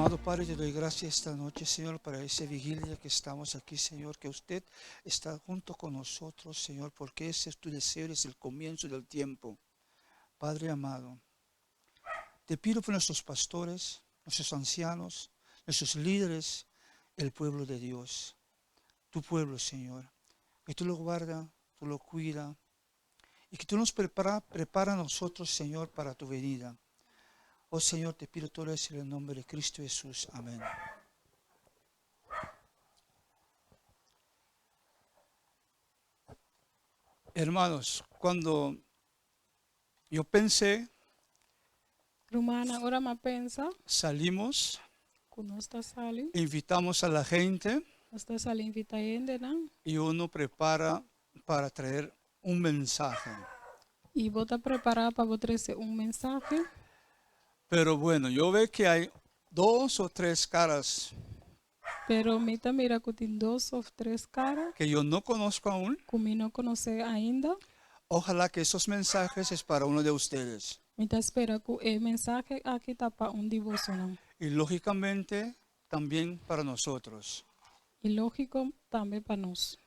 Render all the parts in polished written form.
Amado Padre, te doy gracias esta noche, Señor, para esa vigilia que estamos aquí, Señor, que usted está junto con nosotros, Señor, porque ese es tu deseo desde el comienzo del tiempo. Padre amado, te pido por nuestros pastores, nuestros ancianos, nuestros líderes, el pueblo de Dios, tu pueblo, Señor, que tú lo guardas, tú lo cuidas y que tú nos prepara, prepara a nosotros, Señor, para tu venida. Oh Señor, te pido todo eso en el nombre de Cristo Jesús. Amén. Hermanos, cuando yo pensé, Rumannan, ora m'a pensa, salimos, ku nos ta sali, invitamos a la gente nos ta sali invitá hendenan y uno prepara para traer un mensaje. I bo ta prepará pa bo trese un mensahe. Pero bueno, yo veo que hay dos o tres caras Pero mi ta mira ku tin dos òf tres kara que yo no conozco aún. ku mi no konosé ainda. Ojalá que esos mensajes es para uno de ustedes. Mi ta spera ku e mensahe aki ta pa un di bosonan. Y lógicamente también para nosotros. I lógiko tambe pa nos.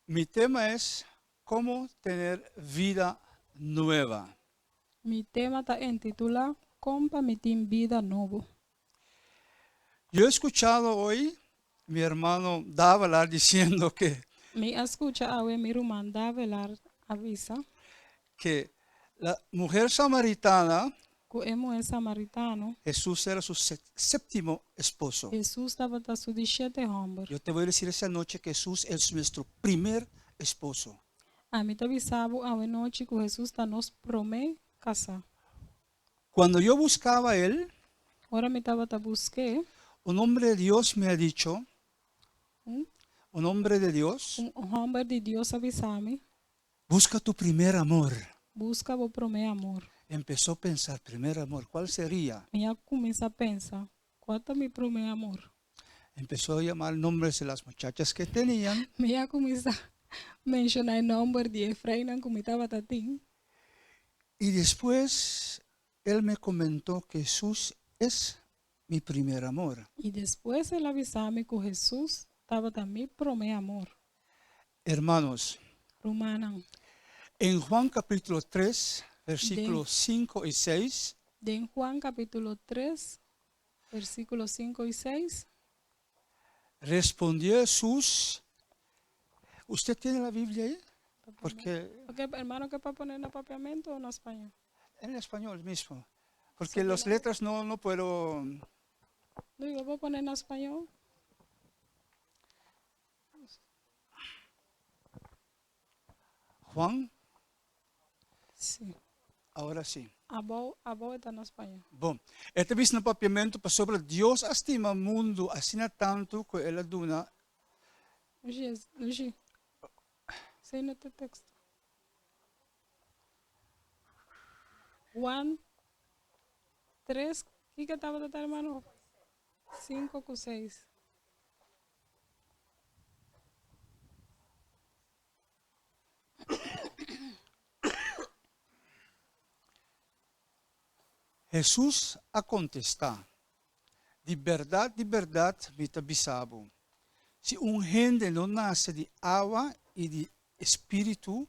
Mi tema es cómo tener vida nueva. Mi tema ta entitulá Kon pa mi tin bida nobo. Yo he escuchado hoy mi hermano Dávalar diciendo que Mi a skucha awe mi ruman Dávalar a bisa. Que la mujer samaritana Ku e muhé samaritano. Jesús era su séptimo esposo. Hesus tabata su di shete hòmber. Yo te voy a decir esta noche que Jesús es nuestro primer esposo. Ami ta bisa bo awe nochi ku Hesus ta nos promé kasá. Cuando yo buscaba a Él, Ora mi tabata busk'é. Un hombre de Dios me ha dicho, Un. Un hombre de Dios. Un hòmber di Dios a bisa mi. Busca tu primer amor. Buska bo promé amor. Empezó a pensar, primer amor, cuál sería? Mi a kuminsá pensa, Kua ta mi promé amor? Empezó a llamar nombres de las muchachas que tenían. Mi a kuminsá menshoná e nòmber di e freinan ku mi tabata tin. Y despues él me comentó que Jesús es mi primer amor. Y despues el a bisa mi ku Jesús tabata mi promé amor. Hermanos. Rumannan. En Juan capítulo 3, versículo 5 y 6. Den Juan capítulo 3, versículo 5 y 6. Respondió Jesús. Usted tiene la Biblia ahí? Porque Ok, hermano, ke pa pone na papiamento o na spañó? En español mismo. Porque las letras no, no puedo. No, yo voy a poner en español. Juan? Sí. Ahora sí. Abou, abou e ta na spañó. Bon, e ta bisa na papiamentu pasobra Dios a stima mundu asina tantu ku el a duna. Lushi, Lushi, esei no ta e teksto. Juan 3, kiko tabata ta hermano? 5 ku 6. Hesus a kontestá, Di bèrdat, di bèrdat mi ta bisa bo, si un hende no nase di awa i di spiritu,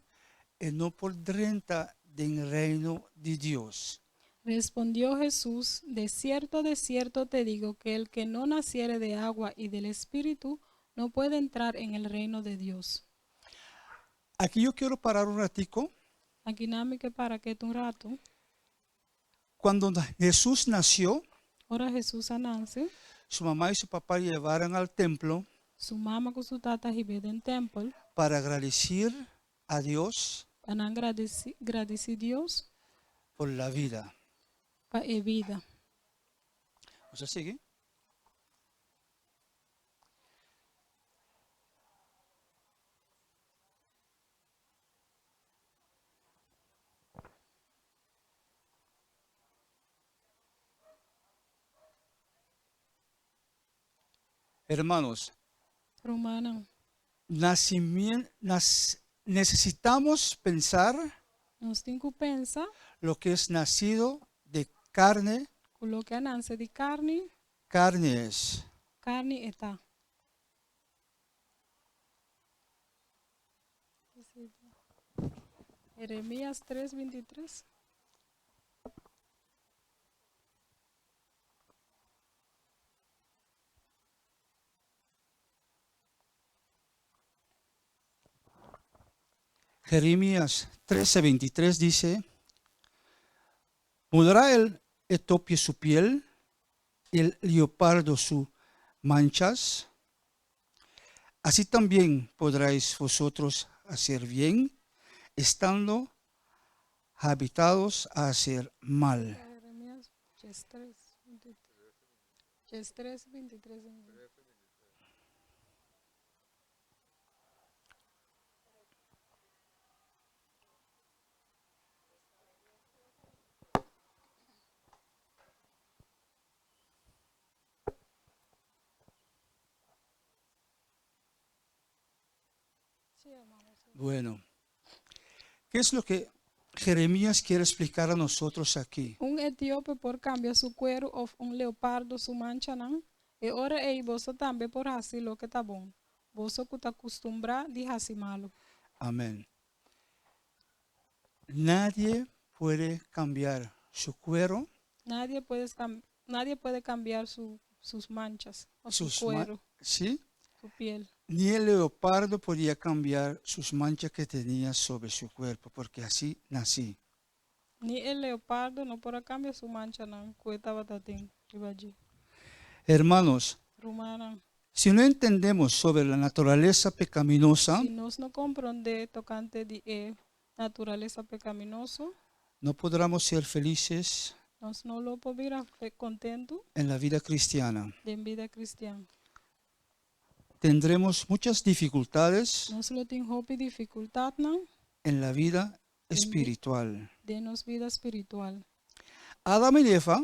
e no por drenta den Reino di Dios. Respondió Jesús, De cierto, de cierto te digo que el que no naciere de agua y del Espíritu, no puede entrar en el reino de Dios. Aki yo quiero parar un ratico. Aki nan mi ke para ketu un ratu. Cuando Jesús nació, Ora Jesús a nase, su mamá y su papá llevaron al templo su mama ku su tata a hib'é den tèmpel para agradecir a Dios pa nan gradisí gradisí Dios por la vida. pa e bida. Nos a sigui? Hermanos, Rumannan, nacimien- nas- necesitamos pensar nos tin ku pensa lo que es nacido de carne. Ku loke a nanse di karni. Carne es. Karni e ta. Jeremías 3, 23. Jeremías 13, 23 dice, ¿Mudará el etopio su piel, el leopardo sus manchas? Así también podréis vosotros hacer bien, estando habitados a hacer mal. Jeremías 3, 23. 23. Sí, hermano, sí. Bueno, ¿qué es lo que Jeremías quiere explicar a nosotros aquí? Un etiope por kambia su kueru òf un leopardo su manchanan? E ora ei boso tambe por hasi loke ta bon, boso ku ta kustumbrá di hasi malu. Amén. Nadie puede cambiar su cuero, Nadie puede, nadie puede cambiar sus manchas o su sus cuero, ¿sí? su piel. Ni el leopardo podía cambiar sus manchas que tenía sobre su cuerpo, porque así nací. Ni e leopardo no por a kambia su manchanan ku e tabatin riba dje. Hermanos, Rumannan, si no entendemos sobre la naturaleza pecaminosa, si nos no komprondé tokante di e naturalesa pekaminoso, no podremos ser felices nos no lo por bira kontentu en la vida cristiana. Den bida kristian. Tendremos muchas dificultades Nos lo tin hopi difikultatnan en la vida espiritual. Den nos bida spiritual. Adam y Eva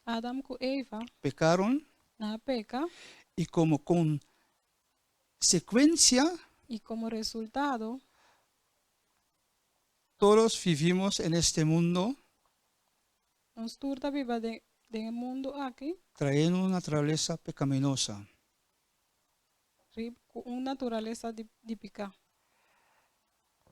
Adam ku Eva pecaron nan a peka y como consecuencia i komo resultado todos vivimos en este mundo nos tur ta biba den den e mundu aki trayendo una naturaleza pecaminosa. Rib ku un naturalesa di di piká.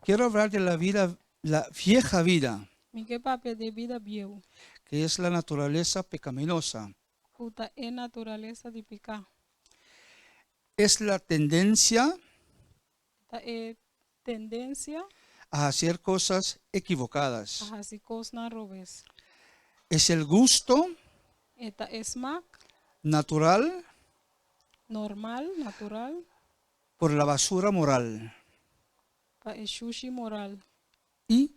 Quiero hablar de la vida, la vieja vida, Mi ke papia di e bida bieu, que es la naturaleza pecaminosa. ku ta e naturalesa di piká. Es la tendencia Ta e tendensia a hacer cosas equivocadas. pa hasi kosnan robes. Es el gusto E ta e smak natural normal, natural, por la basura moral pa e shushi moral y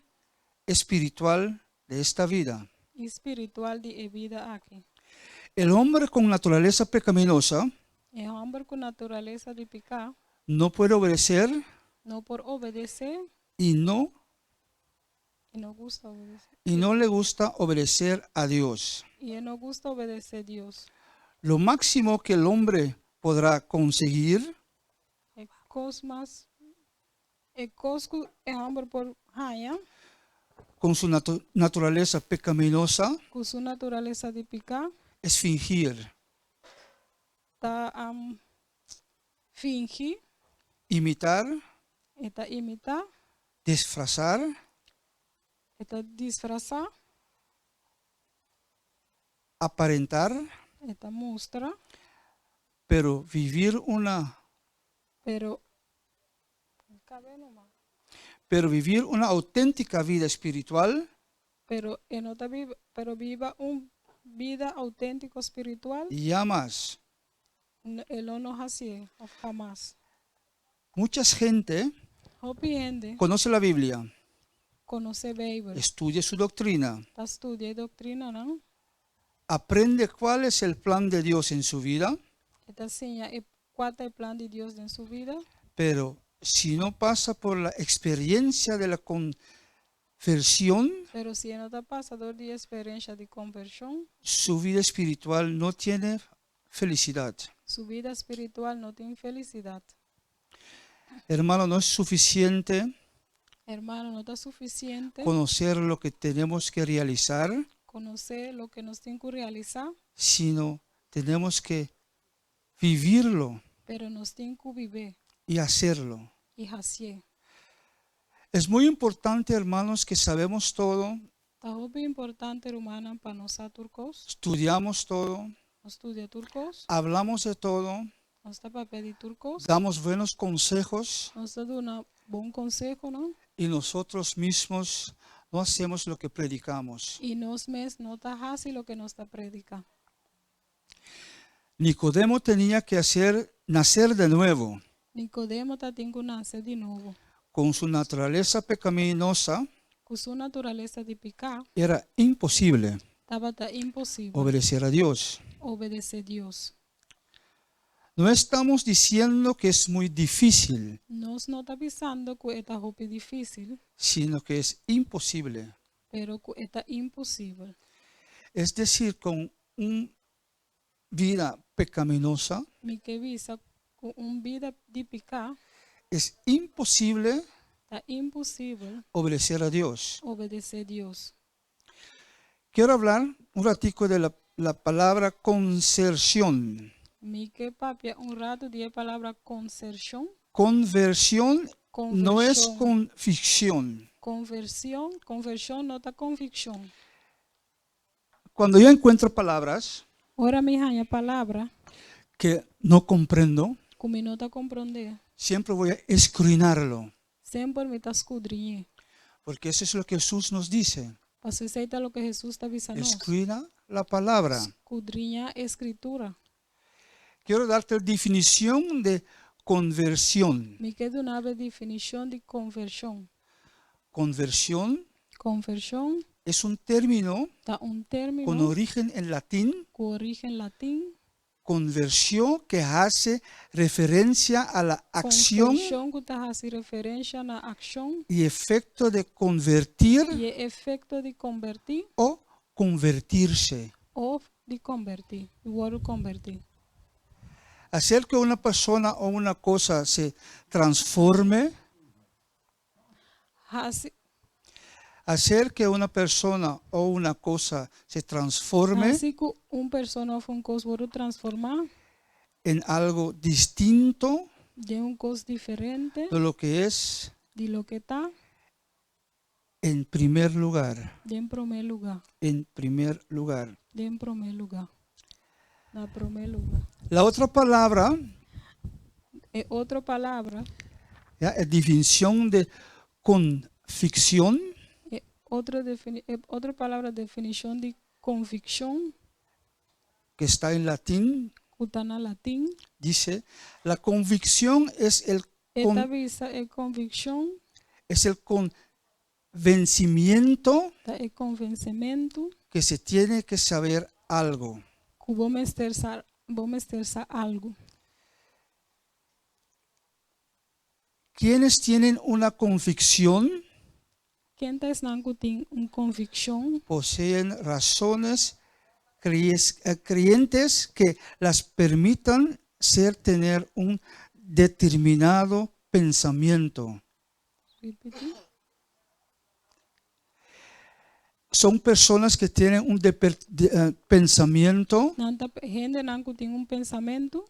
espiritual de esta vida. I spiritual di e bida aki. El hombre con naturaleza pecaminosa E hòmber ku naturalesa di piká no puede obedecer no por obedesé y no i no gusta obedesé. y no le gusta obedecer a Dios. I e no gusta obedesé Dios. Lo máximo que el hombre podrá conseguir E kos mas e kos ku e hòmber por haña con su naturaleza pecaminosa ku su naturalesa di piká es fingir, ta fingi, imitar, e ta imitá, disfrazar, e ta disfrasá, aparentar, e ta mustra, pero vivir una pero kabe numa. pero vivir una auténtica vida espiritual Pero e no ta biba, pero biba un bida auténtiko spiritual, jamás. e lo no hasié, òf hamas. Mucha gente Hopi hende conoce la Biblia, konosé Beibel, estudia su doctrina, ta studia e doktrinanan, aprende cuál es el plan de Dios en su vida, e ta siña e kua ta e plan di Dios den su bida, pero si no pasa por la experiencia de la conversión, pero si e no ta pasa dor di e eksperensha di konvershon, su vida espiritual no tiene felicidad. su bida spiritual no tin felisidat. Hermano, no es suficiente Hermano, no ta sufisiente conocer lo que tenemos que realizar. Konosé loke nos tin ku realisá. Sino tenemos que vivirlo. Pero nos tin ku bib'é. Y hacerlo. I hasié. Es muy importante, hermanos, que sabemos todo. Ta hopi importante, rumannan, pa nos sa tur kos. Estudiamos todo. Nos studia tur kos. Hablamos de todo. Nos ta papia di tur kos. Damos buenos consejos. Nos ta duna bon konsehonan. Y nosotros mismos no hacemos lo que predicamos. I nos mes no ta hasi loke nos ta prediká. Nicodemo tenía que hacer nacer de nuevo. Nicodemo ta tin ku nase di nobo. Con su naturaleza pecaminosa. Ku su naturalesa di piká. Era imposible. Tabata imposibel. Obedecer a Dios. Obedesé Dios. No estamos diciendo que es muy difícil. Nos no ta bisando ku e ta hopi difísil. Sino que es imposible. Pero ku e ta imposibel. Es decir, con un vida pecaminosa. Mi ke bisa ku un bida di piká. Es imposible. Ta imposibel. Obedecer a Dios. Obedesé Dios. Quiero hablar un ratico de la, la palabra conserción. Mi ke papia un ratu di e palabra konsershon. Conversión no es Konvershon. convicción. Konversion, konvershon no ta konvikshon. Cuando yo encuentro palabras Ora mi haña palabra. que no comprendo, Ku mi no ta komprondé. siempre voy a escudriñarlo. Semper mi ta skudriñ'é. Porque eso es lo que Jesús nos dice. Pasobra esei ta loke Hesus ta bisa nos. Escudriña la palabra. Skudriñá e Skritura. Quiero darte la definición de conversión. Mi ke duna bo e definishon di konvershon. Conversión Konvershon es un término ta un con término origen en latín, ku orígen latin, conversión que hace referencia a la acción konvershon ku ta hasi referensha na akshon y efecto de convertir i e efekto di kombertí o convertirse. òf di kombertí, di wòrdu kombertí. Hacer que una persona o una cosa se transforme. Hasi. Hacer que una persona o una cosa se transforme. Hasi ku un persona òf un kos wòrdu transformá. En algo distinto. Den un kos diferente. De lo que es. Di loke ta. En primer lugar. Den promé lugá. En primer lugar. Den promé lugá. Na promé lugá. La otra palabra. E otro palabra. Ya, e definición de convicción. E otro defini e otro palabra definishon di konvikshon. Que está en latín. Ku ta na latin. Dice, la convicción es el E ta bisa e konvikshon. Es el convencimiento. Ta e konvensementu. Que se tiene que saber algo. Ku bo mester sa bo mester sa algu. Quienes tienen una convicción. Ken ta esnan ku tin un konvikshon? Poseen razones creyentes que las permitan ser tener un determinado pensamiento. Ripití. Son personas que tienen un pensamiento. Nan ta hendenan ku tin un pensamentu.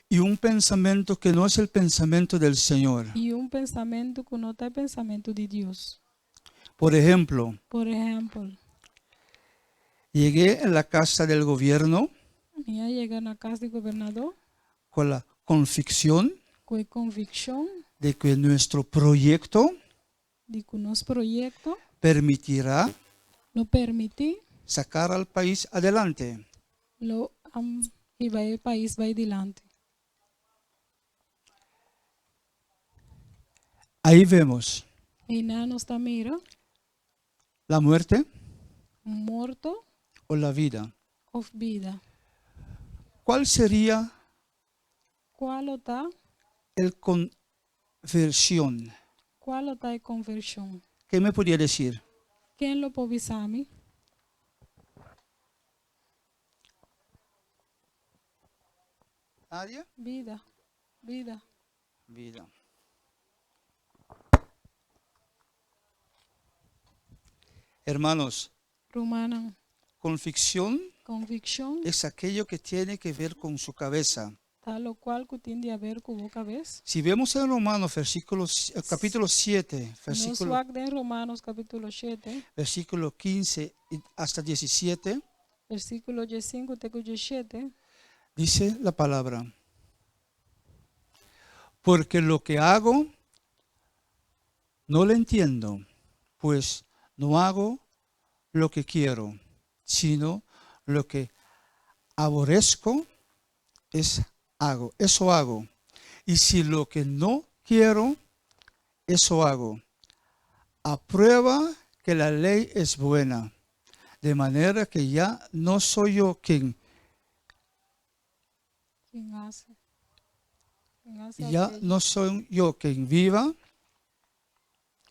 Y un pensamiento que no es el pensamiento del Señor. I un pensamentu ku no ta e pensamentu di Dios. Por ejemplo. Por ehèmpel. Llegué a la casa del gobierno. Mi a yega na kas di gobernadó. Con la convicción. Ku e konvikshon. De que nuestro proyecto. Di ku nos proyekto. Permitirá. Lo permití. Sacar al país adelante. Lo hiba e pais bai dilanti. Ahí vemos. Einan nos ta mira. La muerte. Morto. O la vida. Of bida. Cuál sería. Kua lo ta. El conversión? Kua lo ta e konvershon? Qué me podría decir? Ken lo por bisa mi? Nadie? Bida. Bida. Vida. Hermanos. Rumannan, Convicción konvikshon es aquello que tiene que ver con su cabeza. Ta lokual ku tin di haber ku bo kabes. Si vemos en Romanos versículo, capítulo 7, Nos versículo, wak den Romanos kapítulo 7, versículo 15 y hasta 17, versíkulo 15 te ku 17, dice la palabra: "Porque lo que hago no lo entiendo, pues no hago lo que quiero, sino lo que aborrezco es hago, eso hago. Y si lo que no quiero, eso hago. Aprueba que la ley es buena, de manera que ya no soy yo quien Ken hasi? Ken hasi ya aquello? No soy yo quien viva,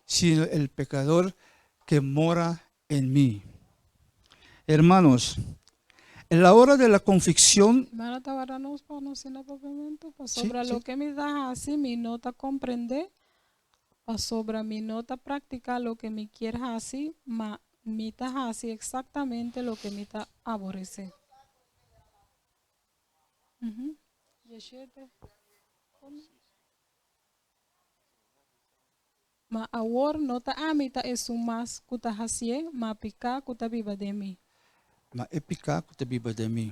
sino el pecador que mora en mí". Hermanos, en la hora de la convicción, Hermano, ta warda nos pa nos na papiamentu, pa Sí, sobra sí. Loke mi ta hasi, mi no ta komprendé, pasobra mi no ta praktiká loke mi kier hasi, ma mi ta hasi eksaktamente loke mi ta aboresé. 17. Ma awor no ta ami ta esun mas ku ta hasié, ma piká ku ta biba den mi. Ma e piká ku ta biba den mi.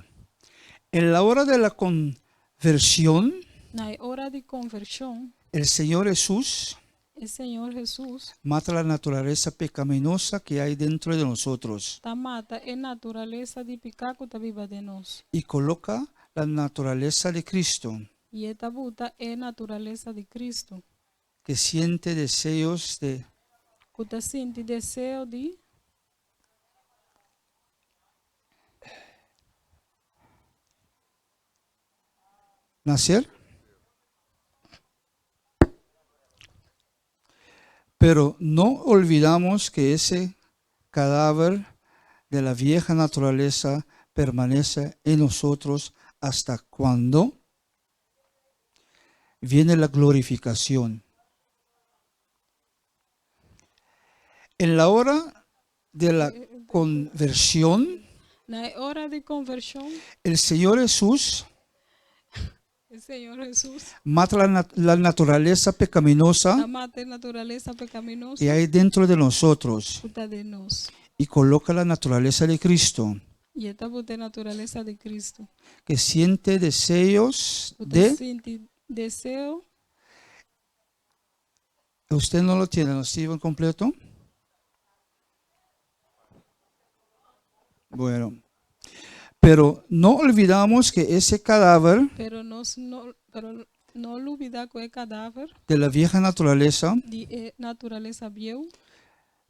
En la hora de la conversión, Na e ora di konvershon, el Señor Jesús e Señor Hesus mata la naturaleza pecaminosa que hay dentro de nosotros ta mata e naturalesa di piká ku ta biba den nos. Y coloca la naturaleza de Cristo, I e ta buta e naturalesa di Kristu, que siente deseos de ku ta sinti deseo di nacer. Pero no olvidamos que ese cadáver de la vieja naturaleza permanece en nosotros hasta cuando viene la glorificación. En la hora de la conversión, Na e ora di konvershon, el Señor Jesús e Señor Hesus mata la naturaleza pecaminosa ta mata e naturalesa pekaminoso que hay dentro de nosotros ku ta den nos. Y coloca la naturaleza de Cristo, I e ta buta e naturalesa di Kristu, que siente deseos ku ta de sinti deseo. ¿Usted no lo tiene, no, Steven, completo? Bueno, pero no olvidamos que ese cadáver Pero nos no, pero no lubidá ku e kadaver de la vieja naturaleza di e naturalesa bieu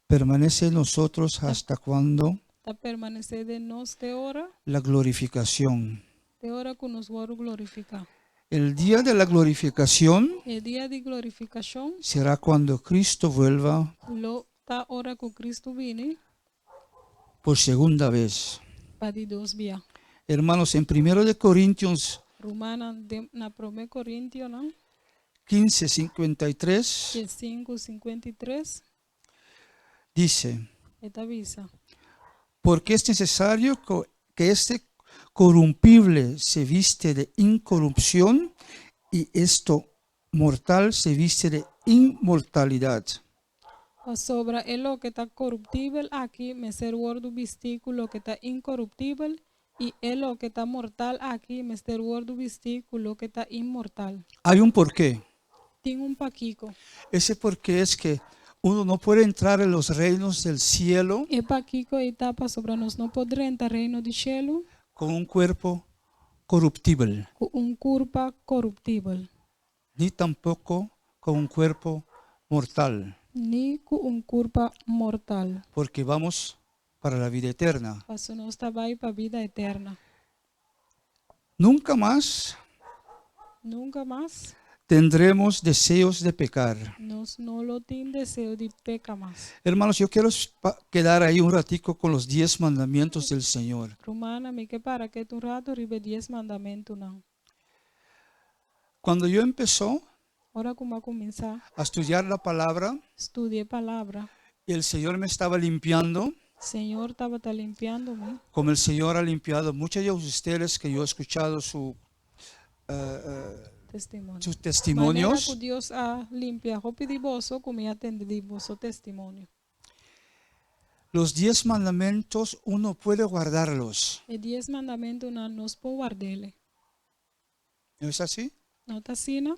permanece en nosotros hasta cuando ta permanesé den nos te ora, la glorificación. Te ora ku nos wòrdu glorifiká. El día de la glorificación E dia di glorifikashon será cuando Cristo vuelva lo ta ora ku Kristu bini por segunda vez. Pa di dos bia. Hermanos, en 1 de Corintios Rumannan, den, na 1 Korintionan 15, 53 15, 53 dice: E ta bisa: "Porque es necesario que este corruptible se viste de incorrupción y esto mortal se viste de inmortalidad". Pasobra e loke ta koruptibel aki mester wòrdu bistí ku loke ta inkoruptibel, i e loke ta mortal aki mester wòrdu bistí ku loke ta inmortal. Hay un porqué. Tin un pakiko. Ese porqué es que uno no puede entrar en los reinos del cielo E pakiko ei ta pasobra nos no por drenta reino di shelu con un cuerpo corruptible, ku un kurpa koruptibel, ni tampoco con un cuerpo mortal, ni ku un kurpa mortal. Porque vamos para la vida eterna. Paso nos ta bai pa bida eterno. Nunca más Nunka mas tendremos deseos de pecar. Nos no lo tin deseo di peka mas. Hermanos, yo quiero quedar ahí un ratico con los 10 mandamientos del Señor. Rumannan, mi ke para ketu un ratu riba e 10 mandamentunan. Cuando yo empezó Ora ku mi a kuminsá a estudiar la palabra studia e palabra y el Señor me estaba limpiando, Señor tabata limpiando mi. Como el Señor ha limpiado muchos de ustedes que yo he escuchado su, Testimonio. sus Manera testimonios. ku Dios a limpia hopi di boso ku mi a tende di boso testimonio. Los 10 mandamientos uno puede guardarlos. E dies mandamentunan nos por ward'é. ¿No es así? No ta asina?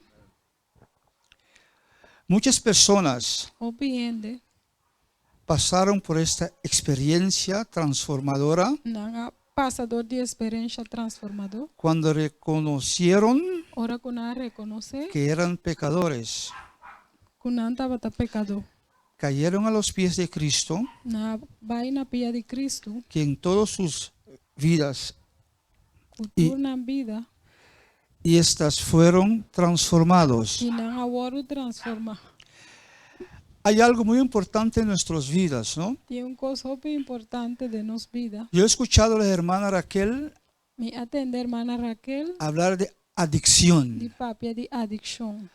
Muchas personas Hopi hende pasaron por esta experiencia transformadora nan a pasa dor di eksperensia transformadó cuando reconocieron ora ku nan a rekonosé que eran pecadores. ku nan tabata pekadó. Cayeron a los pies de Cristo, Nan a bai na pia di Kristu quien todas sus vidas ku I- tur nan bida y estas fueron transformados. i nan a wòrdu transformá. Hay algo muy importante en nuestras vidas, ¿no? Tin un kos hopi importante den nos bida. Yo he escuchado a la hermana Raquel Mi a tende hermana Raquel hablar de adicción. di papia di adikshon.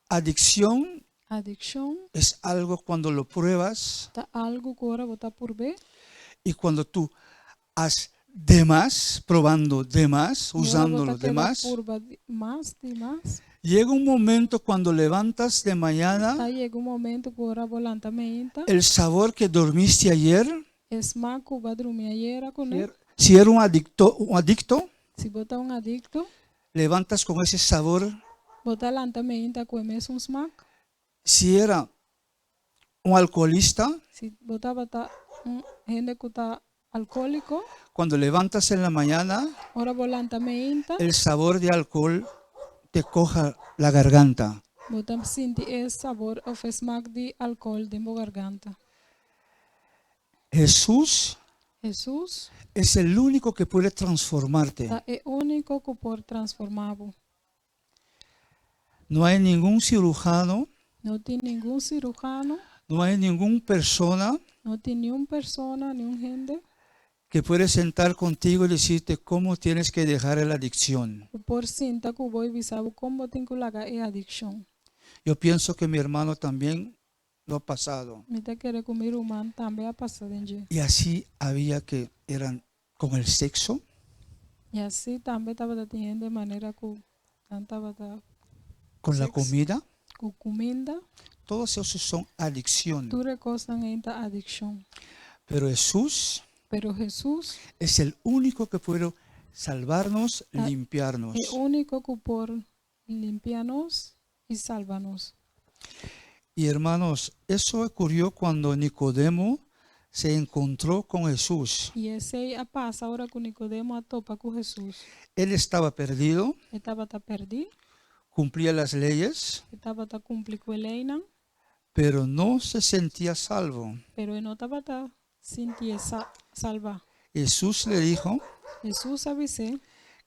Adicción Adikshon es algo cuando lo pruebas ta algu ku ora bo ta purb'é y cuando tú has de más, probando de más, i ora bo usándolo ta de keda más. purba di mas di mas. Llega un momento cuando levantas de mañana, Ta yega un momento ku ora bo lanta meinta, el sabor que dormiste ayer, e smak ku bo a drumi ayera kuné. si era un adicto, Si bo ta un adikto, levantas con ese sabor. bo ta lanta meinta ku e mesun smak. Si era un alcoholista, Si bo tabata un hende ku ta alkohóliko, cuando levantas en la mañana, ora bo lanta meinta, el sabor de alcohol te coja la garganta. bo ta sinti e sabor òf e smak di alkohòl den bo garganta. Jesús Hesus es el único que puede transformarte. ta e úniko ku por transformá bo. No hay ningún cirujano, No tin ningun sirujano, no hay ninguna persona no tin niun persona, niun hende que puede sentar contigo y decirte cómo tienes que dejar la adicción. ku por sinta ku bo i bisa bo kon bo tin ku laga e adikshon. Yo pienso que mi hermano también lo ha pasado. Mi ta kere ku mi ruman tambe a pasa den dje. Y así había que eran con el sexo, I así tambe tabata tin hende manera ku nan tabata con la seks, comida. ku kuminda. Todos esos son adicción. Tur e kosnan ei ta adikshon. Pero Jesús Pero Hesus es el único que puede salvarnos, ta limpiarnos. e úniko ku por limpia nos i salba nos. Y hermanos, eso ocurrió cuando Nicodemo se encontró con Jesús. I esei a pasa ora ku Nikodemo a topa ku Hesus. Él estaba perdido, E tabata pèrdí. cumplía las leyes, E tabata kumpli ku e leinan. pero no se sentía salvo. Pero e no tabata sintié salbá. Jesús le dijo Hesus a bis'é.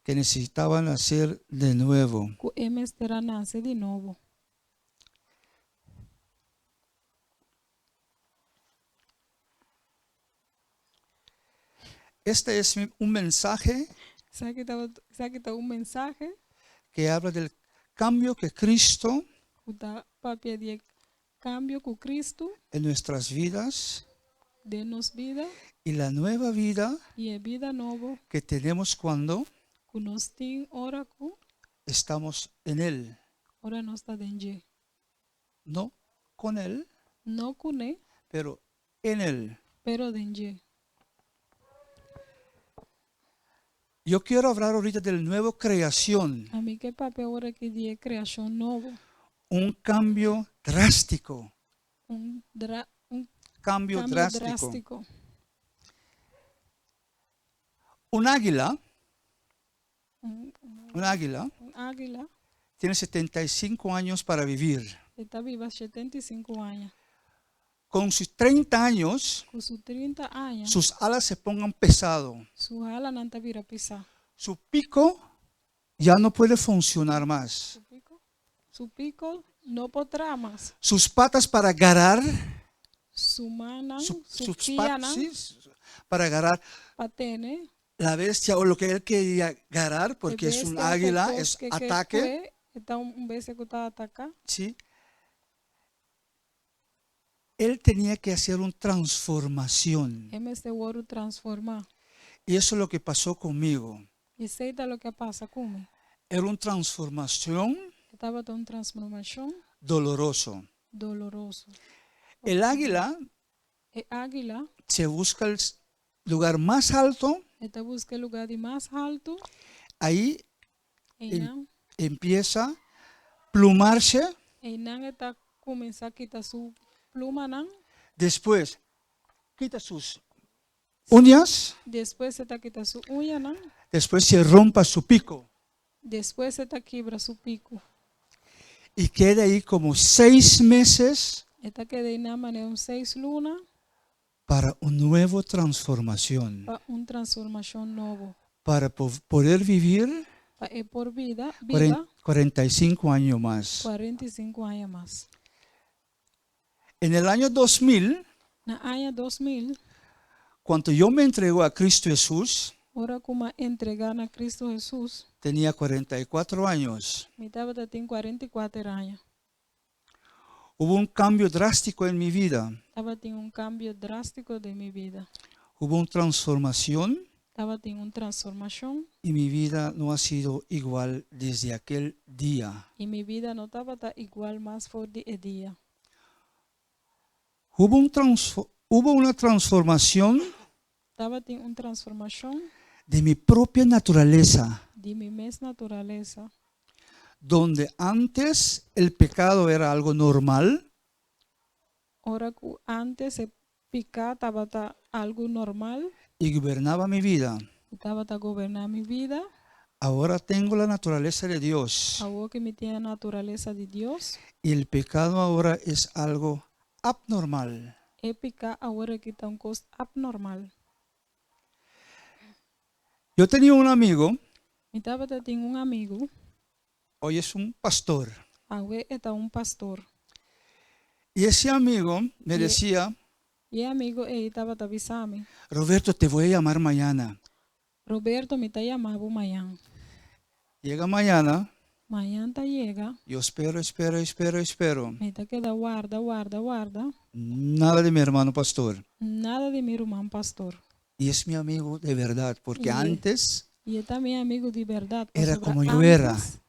que necesitaba nacer de nuevo. Ku e mester a nase di nobo. Este es un mensaje Esaki tabata, esaki ta un mensahe. que habla del cambio que Cristo Ku ta papia di e kambio ku Cristo en nuestras vidas den nos bida y la nueva vida i e bida nobo que tenemos cuando ku nos tin ora ku estamos en Él. ora nos ta den dje. No con Él, No kuné, pero en Él. pero den dje. Yo quiero hablar ahorita del nuevo creación, Ami ke papia awor aki di e kreashon nobo. un cambio drástico. Un dra un Cambio kambio drástico. drástiko. Un águila, Un un águila, un águila tiene 75 años para vivir. e ta biba 75 aña. Con sus 30 años, Ku su 30 aña, sus alas se pongan pesado. su halanan ta bira pisá. Su pico ya no puede funcionar más. Su piko? Su piko no por traha mas. Sus patas para agarrar, Su mannan, su, su sus patas, pianan sí, para agarrar pa tene la bestia o lo que él quería agarrar, e porque es un bestia òf e águila, kos es ku e ke ataque, kue, e ta un bestia ku ta ataká. ¿sí? Él tenía que hacer una transformación. E mester wòrdu transformá. Y eso es lo que pasó conmigo. I esei ta loke a pasa ku mi. Era una transformación Tabata un transformashon doloroso. Doloroso. El águila E águila se busca el lugar más alto, e ta buska e lugá di mas haltu, ahí einan, empieza a plumarse, einan e ta kuminsá kita su plumanan, después quita sus uñas, despues e ta kita su uñanan, después se rompa su pico despues e ta kibra su piku. Y queda ahí como 6 meses E ta keda einan manera un 6 luna para una nueva transformación, pa un transformashon nobo. Para poder vivir Pa e por biba 45 años más. 45 aña mas. En el año 2000, Na aña 2000, cuando yo me entrego a Cristo Jesús, ora ku m'a entregá na Kristu Hesus, tenía 44 años. Mi tabatin 44 aña. Hubo un cambio drástico en mi vida. Tabatin un kambio drástiko den mi bida. Hubo una transformación Tabatin un transformashon y mi vida no ha sido igual desde aquel día. I mi bida no tabata igual mas for di e dia. Hubo una transformación Tabatin un transformashon de mi propia naturaleza, di mi mes naturalesa, donde antes el pecado era algo normal, ora ku antes e piká tabata algu normal y gobernaba mi vida. I tabata goberná mi bida. Ahora tengo la naturaleza de Dios Awor ku mi tin e naturalesa di Dios, y el pecado ahora es algo abnormal. E piká awor aki ta un kos apnormal. Yo tenía un amigo, Mi tabatin un amigu, hoy es un pastor, awe e ta un pastor. Y ese amigo me decía: I e amigu ei tabata bisami: "Roberto, te voy a llamar mañana". "Roberto, mi ta yama bo mañan". Llega mañana, Mañan ta yega, yo espero, espero, espero, espero. Mi ta keda warda, warda, warda. Nada de mi hermano pastor. Nada di mi ruman pastor. Y es mi amigo de verdad, porque antes I e ta mi amigu di berdat. era Pasobra como yo era. Antes,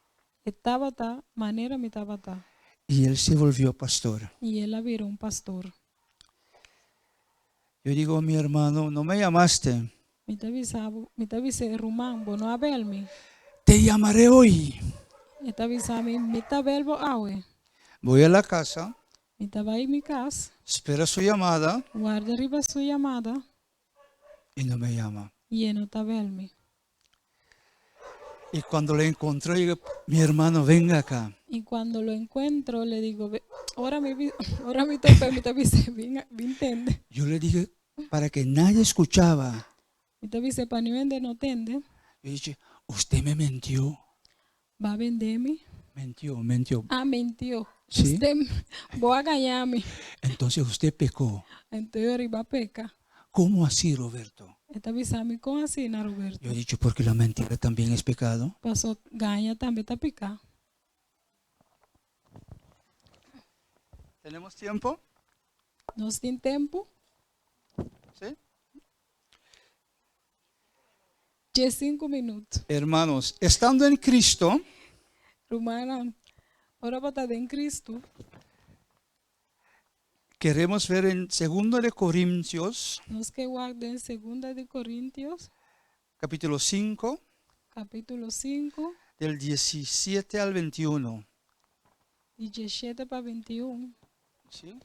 e tabata manera mi tabata. Y él se volvió pastor. I el a bira un pastor. Yo digo: "Mi hermano, no me llamaste. Mi ta bisa, mi ta bisa, "Ruman, bo no a bèl mi". Te llamaré hoy". E ta bisami, "Mi ta bèl bo awe". Voy a la casa, Mi ta bai mi kas, espera su llamada warda riba su yamada y no me llama. I e no ta bèl mi. Y cuando le encontré, digo: "Mi hermano, venga acá". Y cuando lo encuentro, le digo, ora mi top'é, mi ta bis'é, "Bin, bin tende". Yo le dije, para que nadie escuchaba. Mi ta bis'é pa ningun hende no tende. Yo dije: "Usted me mintió". "B'a bende mi". Mintió, mintió. Ah, mintió. Sí. "Usted, bo a gaña mi". "Entonces usted pecó". "Anto bo a peka". "¿Cómo así, Roberto?" E ta bisami, "Kon asina, Roberto?" Yo he dicho: "Porque la mentira también es pecado". "Pasó gaña tambe ta piká". ¿Tenemos tiempo? Nos tin tempu? ¿Sí? 5 minüt. Hermanos, estando en Cristo, Rumannan, ora bo ta den Kristu, queremos ver en 2 de Corintios, nos ke wak den 2 di Korintio, capítulo 5, kapítulo 5, del 17 al 21. Di 17 pa 21. ¿Sí?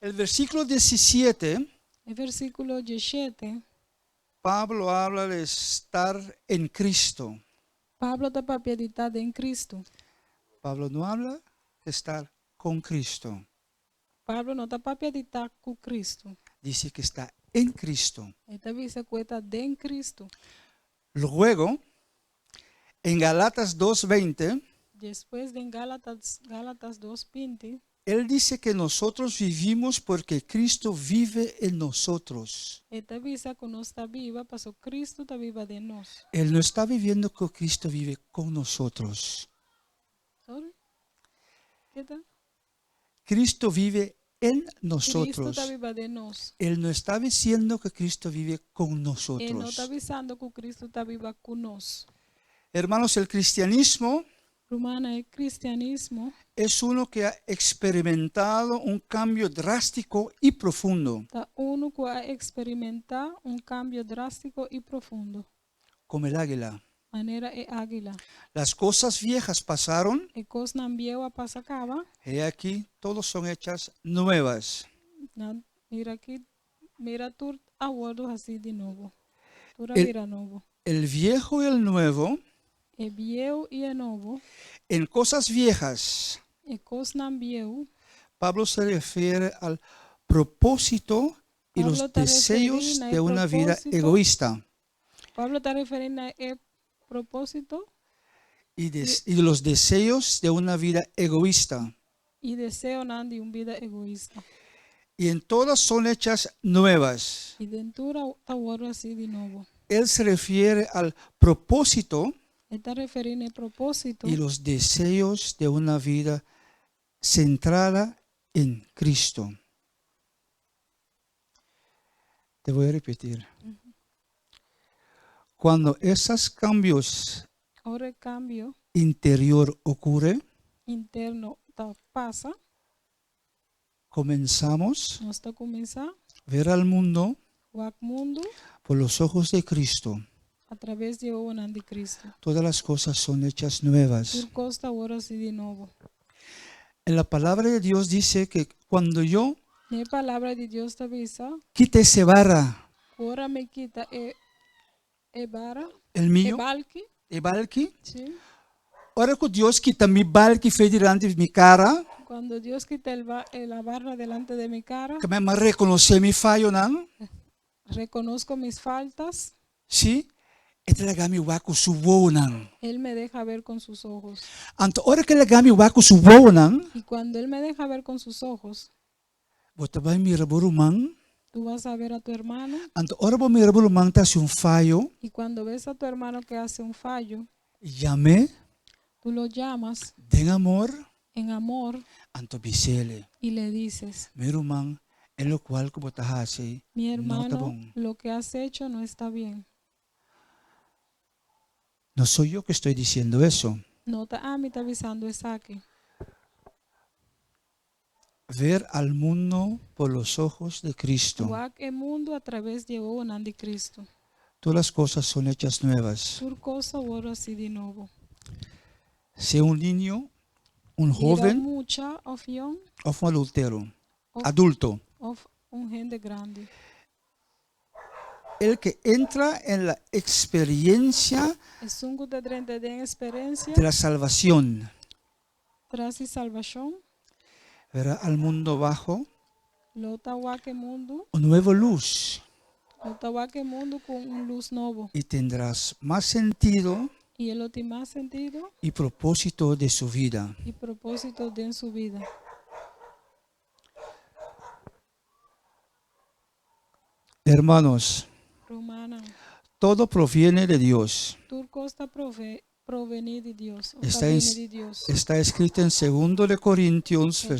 El versículo 17, E versíkulo 17, Pablo habla de estar en Cristo. Pablo ta papia di ta den Kristu. Pablo no habla de estar con Cristo. Pablo no ta papia di ta ku Kristu. Dice que está en Cristo. E ta bisa ku e ta den Kristu. Luego, en Galatas 2.20, Despues den Gálatas, Gálatas 2.20, él dice que nosotros vivimos porque Cristo vive en nosotros. E ta bisa ku nos ta biba, pasó Kristu ta biba den nos. Él no está viviendo que Cristo vive con nosotros. Sorry? Ki ta? Cristo vive en Kristu nosotros. ta biba den nos. Él no está diciendo que Cristo vive con E no nosotros. ta bisando ku Kristu ta biba ku nos. Hermanos, el cristianismo Rumannan, e kristianismo es uno que ha experimentado un cambio drástico y profundo, ta unu ku a eksperimentá un kambio drástiko i profundo, como el águila. Manera e águila. Las cosas viejas pasaron, E kosnan bieu a pasa kaba. he aquí, todos son hechas nuevas. Nan, mira aki, mira tur a wòrdu hasí di nobo. Tur a bira nobo. El viejo y el nuevo, E bieu i e nobo. En cosas viejas, E kosnan bieu. Pablo se refiere al propósito y los Pablo ta referí deseos na e de una vida propósito. egoísta Pablo ta referí na e propósito y los deseos de una vida egoísta. I deseonan di un bida egoista. Y en todas son hechas nuevas. I den tur ta wòrdu hasí di nobo. Él se refiere al propósito E ta referí na e propósito y los deseos de una vida centrada en Cristo. Te voy a repetir. Cuando esos cambios Ora e kambio interior ocurre, interno ta pasa, comenzamos nos ta kuminsá a ver al mundo wak mundu por los ojos de Cristo. a traves di e wowonan di Cristo. Todas las cosas son hechas nuevas. Tur kos ta wòrdu hasí di nobo. En la palabra de Dios dice que cuando yo Na e palabra di Dios ta bisa, quite ese barra, ku ora mi kita e e bara, el e mío, balki, e balki, sí, ora ku Dios kita mi balki fe dilanti mi kara, Cuando Dios quita el ba la barra delante de mi cara, ku mi a rekonosé mi fayonan, reconozco mis faltas, sí, e ta laga mi wak ku su wowonan. Él me deja ver con sus ojos. Anto ora ku e laga mi wak ku su wowonan, Y cuando Él me deja ver con sus ojos, bo ta bai mira bo ruman, tú vas a ver a tu hermano, anto ora bo mira bo ruman ta hasi un fayo, y cuando ves a tu hermano que hace un fallo, yam'é tú lo llamas den amor, en amor anto bis'é, y le dices, Mi ruman, e lokual ku bo ta hasi Mi no ta hermano, bon. lo que has hecho no está bien. No soy yo que estoy diciendo eso. No ta ami ta bisando esaki. Ver al mundo por los ojos de Cristo. Wak e mundu a traves di e wowonan di Cristo. Todas las cosas son hechas nuevas. Tur kos a wòrdu hasí di nobo. Sea un niño, un Bira un joven mucha òf yòn of un adultero, òf adulto. òf un hende grandi. El que entra en la experiencia Esun ku ta drenta den eksperensia de la salvación tras di salbashon verá al mundo bajo lo ta wak e mundu un nuevo luz lo ta wak e mundu ku un lus nobo y tendrás más sentido i e lo tin mas sentido y propósito de su vida. i propósito den su bida. Hermanos, Rumannan, todo proviene de Dios. tur kos ta prove provení di Dios o ta Está, en, bini di Dios. está escrito en segundo de Corintios, E ta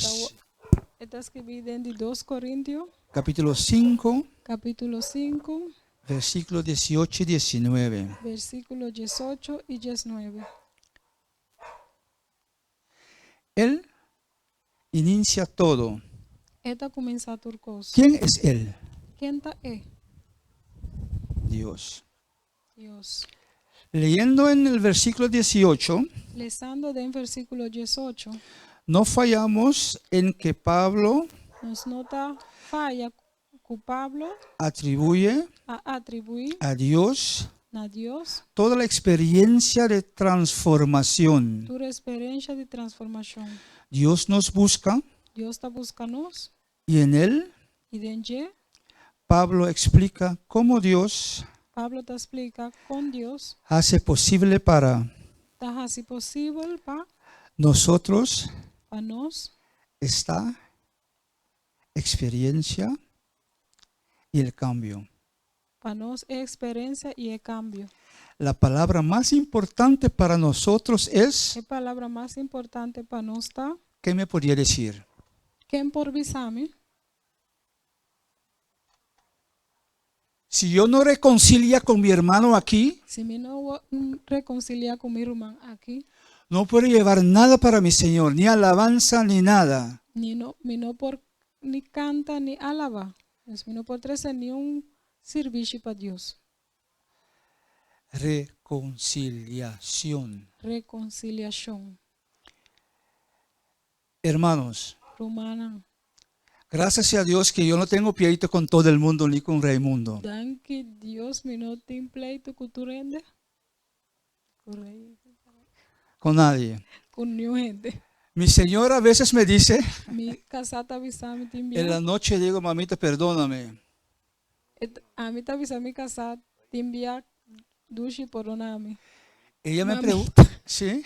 e ta skibí den di dos Korintio, capítulo 5, kapítulo sinku, versículo 18 y 19. versíkulo diesocho i diesnuebe. Él inicia todo. E ta kuminsá tur kos. ¿Quién es Él? Ken ta E? Dios. Dios. Leyendo en el versículo 18, Lesando den versíkulo diesocho, no fallamos en que Pablo nos no ta faya ku Pablo atribuye a atribuí a Dios na Dios toda la experiencia de transformación. tur eksperensha di transformashon. Dios nos busca Dios ta buska nos y en él i den dje Pablo explica cómo Dios Pablo ta splika kon Dios hace posible para ta hasi posibel pa nosotros pa nos esta experiencia y el cambio. Pa nos e eksperensia i e kambio. La palabra más importante para nosotros es, E palabra mas importante pa nos ta, ¿qué me podría decir? Ken por bisa mi? Si yo no reconcilia con mi hermano aquí, Si mi no rekonsiliá ku mi ruman aki, no puedo llevar nada para mi Señor, ni alabanza ni nada. Ni no, mi no por ni kanta ni alabá. Dus mi no por trese niun sirbishi pa Dios. Reconciliación. Rekonsiliashon. Hermanos, Rumannan. Gracias sea Dios que yo no tengo pleito con todo el mundo ni con Raimundo. Danki Dios mi no tin pleitu ku tur hende. Ku rei. Con nadie. Ku niun hende. Mi señora a veces me dice, Mi kasá ta bisa mi tin en la bia. noche digo, mamita, perdóname. Ami ta bisa mi kasá tin bia dushi pordona mi. Ella me Mamita. pregunta, sí,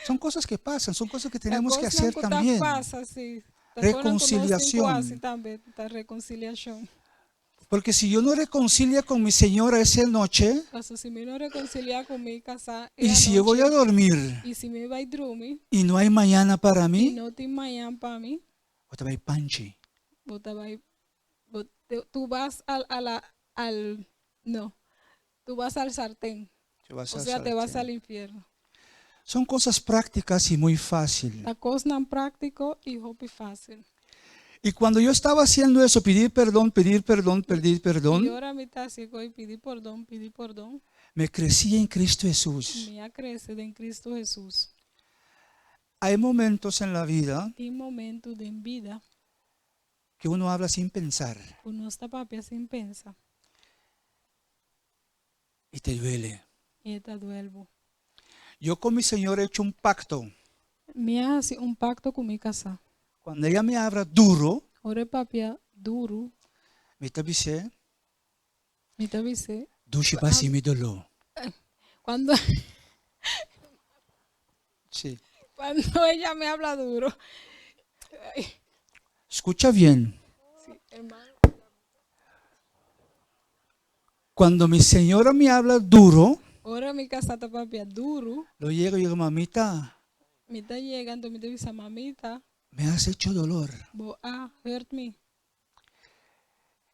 son cosas que pasan, son cosas que Ta tenemos que kosnan hacer ku ta también. pasa, sí. Ta kosnan ku nos tin ku hasi Reconciliación. tambe, ta rekonsiliashon. Porque si yo no reconcilia con mi señora esa noche, Paso si mi no rekonsiliá ku mi kasá e y si yo voy a anochi, dormir i si mi bai drumi y no hay mañana para i mí, no tin mañan pa mi, bo ta bai panchi. Bo ta bai, bo, tú vas al, a la, al, no, tú vas al sartén. Te vas O al sea, te vas sartén. al infierno. Son cosas prácticas y muy fácil. Ta kosnan práktiko i hopi fásil. Y cuando yo estaba haciendo eso, pedir perdón, pedir perdón, pedir perdón, I ora mi ta hasi koi pidi pordon, pidi pordon. me crecí en Cristo Jesús. Mi a krese den Cristo Hesus. Hay momentos en la vida Tin momentu den bida que uno habla sin pensar ku nos ta papia sin pensa. Y te duele. I e ta duel bo. Yo con mi señora he hecho un pacto. Mi a hasi un pakto ku mi kasá. Cuando ella me habla duro, Ora e papia duru. Mi ta bis'é. Mi ta bis'é. Dushi pa hasi mi doló. Cuando Sí. Cuando ella me habla duro. Escucha bien. Sí, hermano. Cuando mi señora me habla duro, Ora mi kasá ta papia duru. Lo llego y digo, mamita, Mi ta yega, anto mi ta bisa, mamita. Me has hecho dolor. Bo a hurt mi.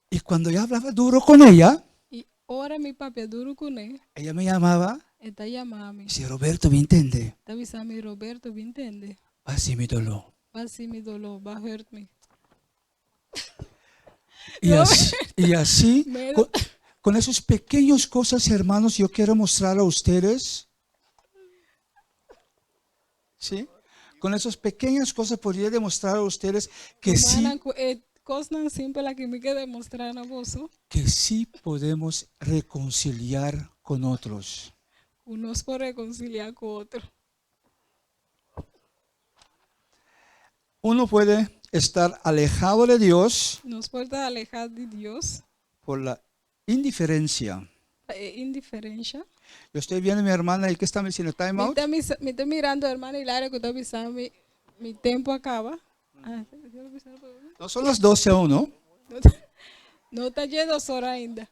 Y cuando yo hablaba duro con ella, I ora mi papia duru kuné. Ella me llamaba. E ta yama mi. Dice, Roberto, mi ntende. Ta bisa mi, Roberto, mi ntende. B'a hasi mi doló. B'a hasi mi doló, b'a hurt mi. Y así, y así con esas pequeñas cosas, hermanos, yo quiero mostrar a ustedes. ¿Sí? Con esas pequeñas cosas podría demostrar a ustedes que sí. Rumannan ku e kosnan simpel aki mi ke demostrá na boso. Que sí podemos reconciliar con otros. Ku nos por rekonsiliá ku otro. Uno puede estar alejado de Dios Nos por ta alehá di Dios. Por la indiferencia. Pa e indiferensha. Yo estoy viendo a mi hermana y ¿qué está diciendo? Time Mi out. ta misa, mi ta mirando hermana Hilaria ku ta bisa mi, mi tempu a kaba. No son las 12 aún, ¿no? No ta dje dos ora ainda.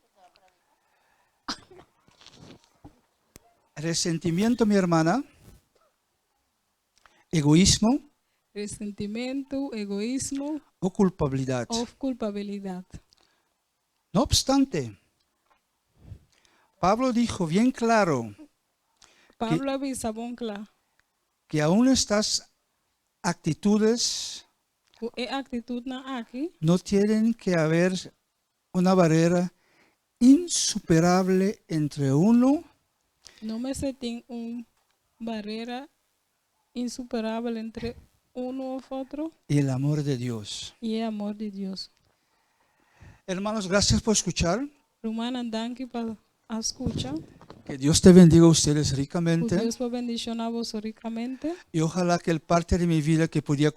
Resentimiento, mi hermana. Egoísmo. Resentimentu, egoísmo. O culpabilidad. Of culpabilidad. No obstante, Pablo dijo bien claro Pablo a bisa bon kla. Que aún estas actitudes Ku e aktitutnan aki. No tienen que haber una barrera insuperable entre uno No mester tin un barera insuperabel entre uno of otro. Y el amor de Dios. I e amor di Dios. Hermanos, gracias por escuchar. Rumannan, danki pa a skucha. Que Dios te bendiga a ustedes Ku ricamente. Dios por bendishoná boso rikamente. Y ojalá que el parte de mi vida que podía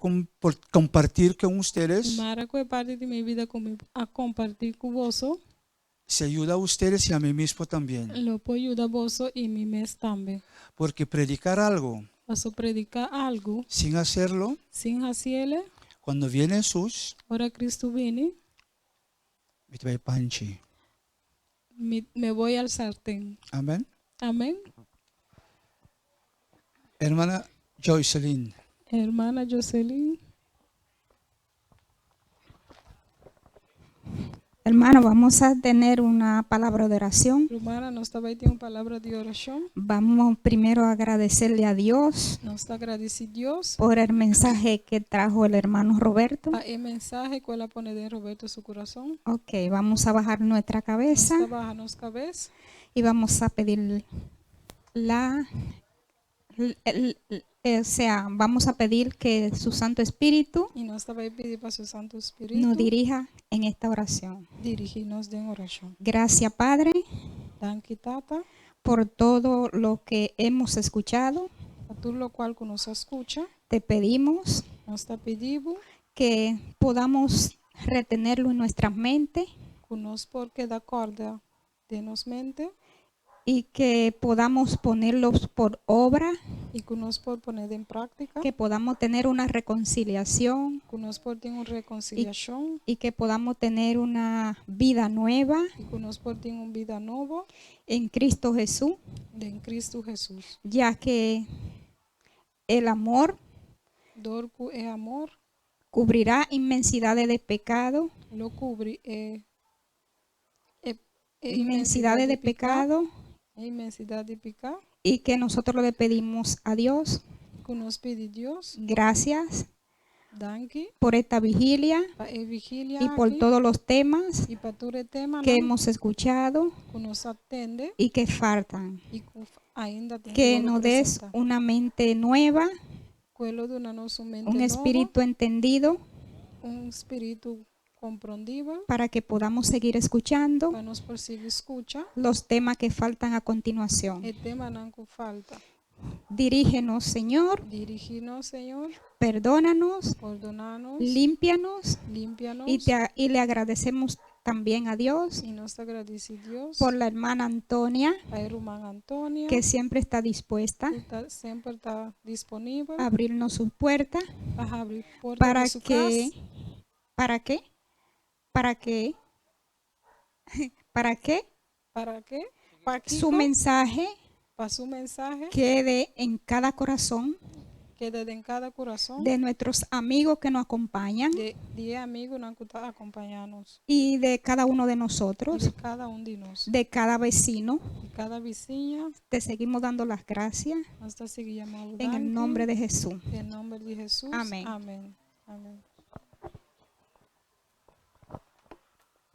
compartir con ustedes. Mara ku e parti di mi bida ku mi a kompartí ku boso. Se ayuda a ustedes y a mí mismo también. Lo por yuda boso i mi mes tambe. Porque predicar algo Paso prediká algu. Sin hacerlo. Sin hasiele. Cuando viene Jesús. Ora Cristo bini. Mi ta bai panchi. Mi me voy al sartén. Amén. Amén. Hermana Joycelyn. Hermana Jocelyn. Hermano, vamos a tener una palabra de oración. Rumannan, nos ta bai tin un palabra di orashon. Vamos primero a agradecerle a Dios Nos ta gradisí Dios por el mensaje que trajo el hermano Roberto. Pa e mensahe ku el a pone den Roberto su kurason. Ok, vamos a bajar nuestra Nos cabeza ta baha nos kabes y vamos a pedir la, el- el- el- o sea, vamos a pedir que su Santo Espíritu i nos ta bai pidi pa su Santu Spiritu nos dirija en esta oración. Dirigí nos den orashon. Gracias, Padre, Danki, Tata, por todo lo que hemos escuchado. Pa tur lokual ku nos a skucha. Te pedimos Nos ta pidi Bo que podamos retenerlo en nuestras mentes ku nos por keda kòrda den nos mente y que podamos ponerlos por obra, i ku nos por pone den práktika, que podamos tener una reconciliación ku nos por tin un rekonsiliashon y que podamos tener una vida nueva i ku nos por tin un bida nobo en Cristo Jesús, den Kristu Hesus. Ya que el amor Dor ku e amor cubrirá inmensidades de pecado, lo kubri e, e, e inmensidades de piká, pecado, e inmensidat di piká, y que nosotros le pedimos a Dios ku nos pidi Dios, gracias danki por esta vigilia pa e vigilia y por aki, todos los temas i pa tur e tema que hemos escuchado ku nos a tende y que faltan. i ku ainda tin Que ku nos des presentá. una mente nueva, Ku e lo duna nos un mente un nobo, espíritu entendido un spiritu komprendibel para que podamos seguir escuchando pa nos por sigui skucha los temas que faltan a continuación. e temanan ku falta. Dirígenos, Señor, Dirigí nos, Señor, perdónanos, pordoná nos, límpianos limpia nos y le agradecemos también a Dios i nos ta gradisí Dios por la hermana Antonia, pa e ruman Antonia, que siempre está dispuesta ku ta, semper ta disponibel a abrirnos su puerta pa habri porta para di su que, kas. ¿Para qué? ¿Para qué? ¿Para qué? ¿Para qué? Pa Su kiko? Mensaje Pa su mensahe quede en cada corazón keda den kada kurason de nuestros amigos que nos acompañan di e amigunan ku ta kompañá nos y de cada uno de i nosotros, di kada un di nos, de cada vecino. di kada bisiña. Te seguimos dando las gracias Nos ta sigui yama en el nombre de Jesús. Den nòmber di Hesus. Amèn. Amèn. Amèn.